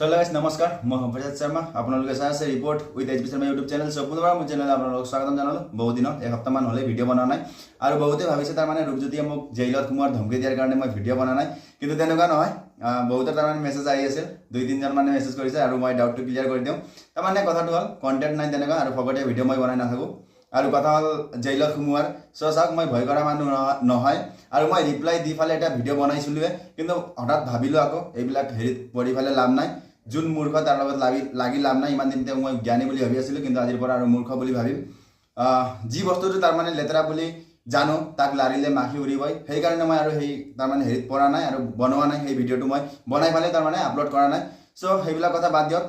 চলো গাইছ, নমস্কাৰ, মই সম্প্ৰসাদ শৰ্মা। আপোনালোকে চাই আছে report with H B Sharma YouTube channel. চ' পুনৰবাৰ মোৰ চেনেলত আপোনালোকক স্বাগতম জনালোঁ। বহুত দিনত, এসপ্তাহমান হ'লে ভিডিঅ' বনোৱা নাই আৰু বহুতে ভাবিছে তাৰমানে ৰূপজ্যোতিয়ে মোক জেইলত সোমোৱাৰ ধমকি দিয়াৰ কাৰণে মই ভিডিঅ' বনোৱা নাই, কিন্তু তেনেকুৱা নহয়। বহুতে তাৰমানে মেছেজ আহি আছিল, দুই তিনিজন মানে মেছেজ কৰিছে আৰু মই ডাউটটো ক্লিয়াৰ কৰি দিওঁ। তাৰমানে কথাটো হ'ল কণ্টেণ্ট নাই তেনেকুৱা আৰু ফকতীয়া ভিডিঅ' মই বনাই নাথাকোঁ। আৰু কথা হ'ল জেইলত সোমোৱাৰ। চ' চাওক, মই ভয় কৰা মানুহ নহয় আৰু মই ৰিপ্লাই দি ফালে এটা ভিডিঅ' বনাইছিলোঁৱে, কিন্তু হঠাৎ ভাবিলোঁ আকৌ এইবিলাক হেৰিত পঢ়ি ফালে লাভ নাই। যোন মূৰ্খ তাৰ লগত লাগি লাগি লাভ নাই। ইমান দিন তেওঁক মই জ্ঞানী বুলি ভাবি আছিলোঁ, কিন্তু আজিৰ পৰা আৰু মূৰ্খ বুলি ভাবিম। যি বস্তুটো তাৰমানে লেতেৰা বুলি জানো, তাক লাৰিলে মাখি উৰিবই। সেইকাৰণে মই আৰু সেই তাৰমানে হেৰিত পৰা নাই আৰু বনোৱা নাই। সেই ভিডিঅ'টো মই বনাই ফালে তাৰমানে আপলোড কৰা নাই। চ' সেইবিলাক কথা বাদ দিয়ক,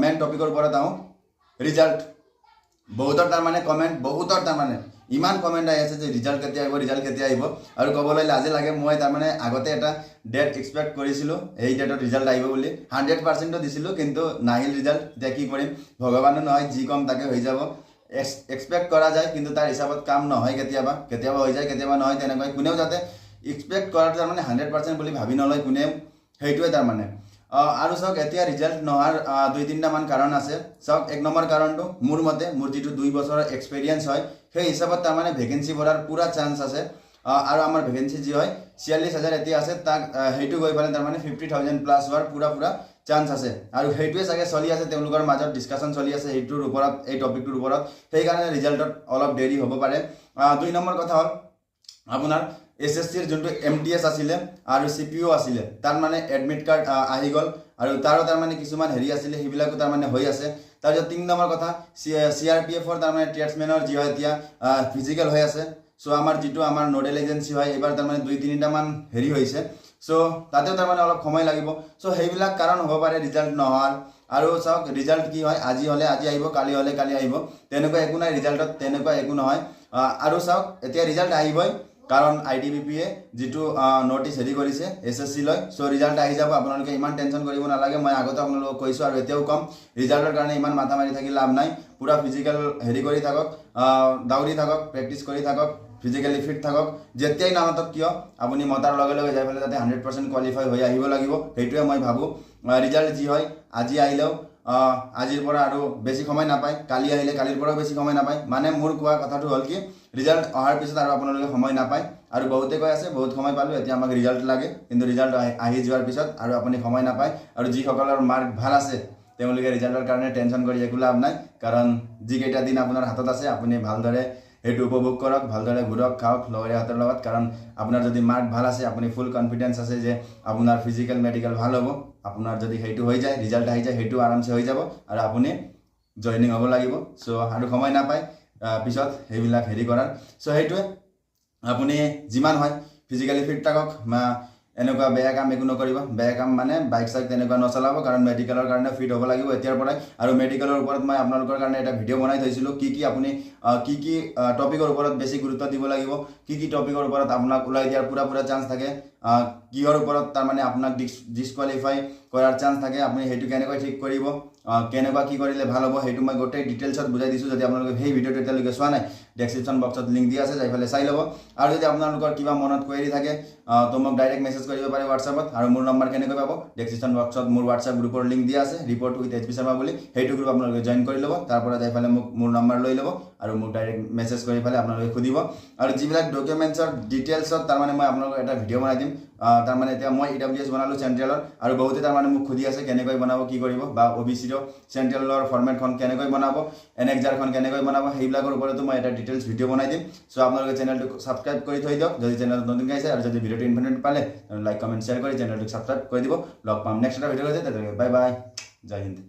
মেইন টপিকৰ ওপৰত আহোঁ। ৰিজাল্ট, বহুতৰ তাৰমানে কমেণ্ট, বহুতৰ তাৰমানে ইমান কমেণ্ট আহি আছে যে ৰিজাল্ট কেতিয়া আহিব, ৰিজাল্ট কেতিয়া আহিব। আৰু ক'বলৈ লাজে লাগে, মই তাৰমানে আগতে এটা ডেট এক্সপেক্ট কৰিছিলোঁ, এই ডেটত ৰিজাল্ট আহিব বুলি 100%-ও দিছিলোঁ, কিন্তু নাহিল ৰিজাল্ট। এতিয়া কি কৰিম? ভগৱানো নহয়, যি ক'ম তাকে হৈ যাব। এক্সপেক্ট কৰা যায়, কিন্তু তাৰ হিচাপত কাম নহয়। কেতিয়াবা কেতিয়াবা হৈ যায়, কেতিয়াবা নহয়। তেনেকুৱাই কোনেও যাতে এক্সপেক্ট কৰাটো তাৰমানে 100% বুলি ভাবি নলয় কোনেও, সেইটোৱে তাৰমানে। আৰু চাওক, এতিয়া ৰিজাল্ট নোহোৱাৰ দুই তিনিটামান কাৰণ আছে। চাওক, এক নম্বৰ কাৰণটো মোৰ মতে, মোৰ যিটো 2 বছৰৰ এক্সপেৰিয়েঞ্চ হয়, সেই হিচাপত তাৰমানে ভেকেঞ্চি বঢ়াৰ পূৰা চান্স আছে। আৰু আমাৰ ভেকেঞ্চি যি হয় 46,000 এতিয়া আছে, তাক সেইটো গৈ পেলাই তাৰমানে 50,000 প্লাছ হোৱাৰ পূৰা পূৰা চান্স আছে। আৰু সেইটোৱে চাগে চলি আছে, তেওঁলোকৰ মাজত ডিছকাশ্যন চলি আছে সেইটোৰ ওপৰত, এই টপিকটোৰ ওপৰত। সেইকাৰণে ৰিজাল্টত অলপ দেৰি হ'ব পাৰে। দুই নম্বৰ কথা হ'ল আপোনাৰ এছএছচিৰ যোনটো এমটিএছ আছিলে আৰু চিপিঅ' আছিলে, তাৰ মানে এডমিট কাৰ্ড আহি গ'ল আৰু তাৰো তাৰমানে কিছুমান হেৰি আছিলে, সেইবিলাকো তাৰমানে হৈ আছে। তাৰপিছত তিনি নম্বৰ কথা, চিআৰপিএফৰ তাৰমানে ট্ৰেডছমেনৰ যি হয় এতিয়া ফিজিকেল হৈ আছে। চ' আমাৰ যিটো আমাৰ নডেল এজেঞ্চি হয়, এইবাৰ তাৰমানে দুই তিনিটামান হেৰি হৈছে। চ' তাতেও তাৰমানে অলপ সময় লাগিব। চ' সেইবিলাক কাৰণ হ'ব পাৰে ৰিজাল্ট নোহোৱাৰ। আৰু চাওক, ৰিজাল্ট কি হয়, আজি হ'লে আজি আহিব, কালি হ'লে কালি আহিব, তেনেকুৱা একো নাই। ৰিজাল্টত তেনেকুৱা একো নহয়। আৰু চাওক, এতিয়া ৰিজাল্ট আহিবই, কাৰণ আইটিবিপিয়ে যিটো ন'টিচ হেৰি কৰিছে এছএছচি লৈ, চ' ৰিজাল্ট আহি যাব। আপোনালোকে ইমান টেনশ্যন কৰিব নালাগে। মই আগতে আপোনালোকক কৈছোঁ আৰু এতিয়াও ক'ম, ৰিজাল্টৰ কাৰণে ইমান মাথা মাৰি থাকি লাভ নাই। পূৰা ফিজিকেল হেৰি কৰি থাকক, দাউৰি থাকক, প্ৰেক্টিচ কৰি থাকক, ফিজিকেলি ফিট থাকক। যেতিয়াই নামাতক কিয়, আপুনি মতাৰ লগে লগে যাই পেলাই যাতে 100% কোৱালিফাই হৈ আহিব লাগিব, সেইটোৱে মই ভাবোঁ। ৰিজাল্ট যি হয়, আজি আহিলেও আজিৰ পৰা আৰু বেছি সময় নাপায়, কালি আহিলে কালিৰ পৰাও বেছি সময় নাপায়। মানে মোৰ কোৱা কথাটো হ'ল কি, ৰিজাল্ট অহাৰ পিছত আৰু আপোনালোকে সময় নাপায়। আৰু বহুতে কৈ আছে, বহুত সময় পালোঁ, এতিয়া আমাক ৰিজাল্ট লাগে। কিন্তু ৰিজাল্ট আহি যোৱাৰ পিছত আৰু আপুনি সময় নাপায়। আৰু যিসকলৰ মাৰ্ক ভাল আছে, তেওঁলোকে ৰিজাল্টৰ কাৰণে টেনশ্যন কৰি একো লাভ নাই, কাৰণ যিকেইটা দিন আপোনাৰ হাতত আছে, আপুনি ভালদৰে সেইটো উপভোগ কৰক, ভালদৰে ঘূৰক, খাওক লগৰীয়াহঁতৰ লগত। কাৰণ আপোনাৰ যদি মাৰ্ক ভাল আছে, আপুনি ফুল কনফিডেঞ্চ আছে যে আপোনাৰ ফিজিকেল মেডিকেল ভাল হ'ব, আপোনাৰ যদি সেইটো হৈ যায়, ৰিজাল্ট আহি যায়, সেইটো আৰামছে হৈ যাব আৰু আপুনি জইনিং হ'ব লাগিব। চ' আৰু সময় নাপায় পিছত সেইবিলাক হেৰি কৰাৰ। চ' সেইটোৱে, আপুনি যিমান হয় ফিজিকেলি ফিট থাকক বা এনেকুৱা বেয়া কাম একো নকৰিব। বেয়া কাম মানে বাইক চাইক তেনেকুৱা নচলাব, কাৰণ মেডিকেলৰ কাৰণে ফিট হ'ব লাগিব এতিয়াৰ পৰাই। আৰু মেডিকেলৰ ওপৰত মই আপোনালোকৰ কাৰণে এটা ভিডিঅ' বনাই থৈছিলোঁ, কি কি আপুনি কি কি টপিকৰ ওপৰত বেছি গুৰুত্ব দিব লাগিব, কি কি টপিকৰ ওপৰত আপোনাক ওলাই দিয়াৰ পূৰা পূৰা চান্স থাকে, কিহৰ ওপৰত তাৰমানে আপোনাক ডিছকুৱালিফাই কৰাৰ চান্স থাকে, আপুনি সেইটো কেনেকৈ ঠিক কৰিব, কেনেকুৱা কি কৰিলে ভাল হ'ব, সেইটো মই গোটেই ডিটেইলছত বুজাই দিছোঁ। যদি আপোনালোকে সেই ভিডিঅ'টো এতিয়ালৈকে চোৱা নাই, ডেছক্ৰিপশ্যন বক্সত লিংক দিয়া আছে, যাই পেলাই চাই ল'ব। আৰু যদি আপোনালোকৰ কিবা মনত কুৱেৰি থাকে, তো মোক ডাইৰেক্ট মেছেজ কৰিব পাৰে হোৱাটছএপত। আৰু মোৰ নম্বৰ কেনেকৈ পাব? ডেছক্ৰিপশ্যন বক্সত মোৰ হোৱাটছএপ গ্ৰুপৰ লিংক দিয়া আছে, report with H P Sharma বুলি। সেইটো গ্ৰুপ আপোনালোকে জইন কৰি ল'ব। তাৰ পৰা যাই পেলাই মোক মোৰ নম্বৰ লৈ ল'ব আৰু মোক ডাইৰেক্ট মেছেজ কৰি পেলাই আপোনালোকে সুধিব। আৰু যিবিলাক ডকুমেণ্টছৰ ডিটেইলছত তাৰমানে মই আপোনালোকক এটা ভিডিঅ' বনাই দিম। তাৰমানে এতিয়া মই ইডাব্লিউএছ বনালোঁ চেণ্ট্ৰেলৰ, আৰু বহুতে তাৰমানে মোক সুধি আছে কেনেকৈ বনাব, কি কৰিব, বা অ'বিচিৰ চেণ্ট্ৰেলৰ ফৰ্মেটখন কেনেকৈ বনাব, এনেক্সাৰখন কেনেকৈ বনাব, সেইবিলাকৰ ওপৰতো মই এটা ডিটেইলছ ভিডিঅ' বনাই দিম। চ' আপোনালোকে চেনেলটো ছাবস্ক্ৰাইব কৰি থৈ দিয়ক যদি চেনেলটো নতুনকৈ আহিছে। আৰু যদি ভিডিঅ'টো ইনফৰমেটিভ পালে, লাইক, কমেণ্ট, শ্বেয়াৰ কৰি চেনেলটোক ছাবস্ক্ৰাইব কৰি দিব। লগ পাম নেক্সট এটা ভিডিঅ' তেতিয়ালৈকে বাই বাই, জয় হিন্দ।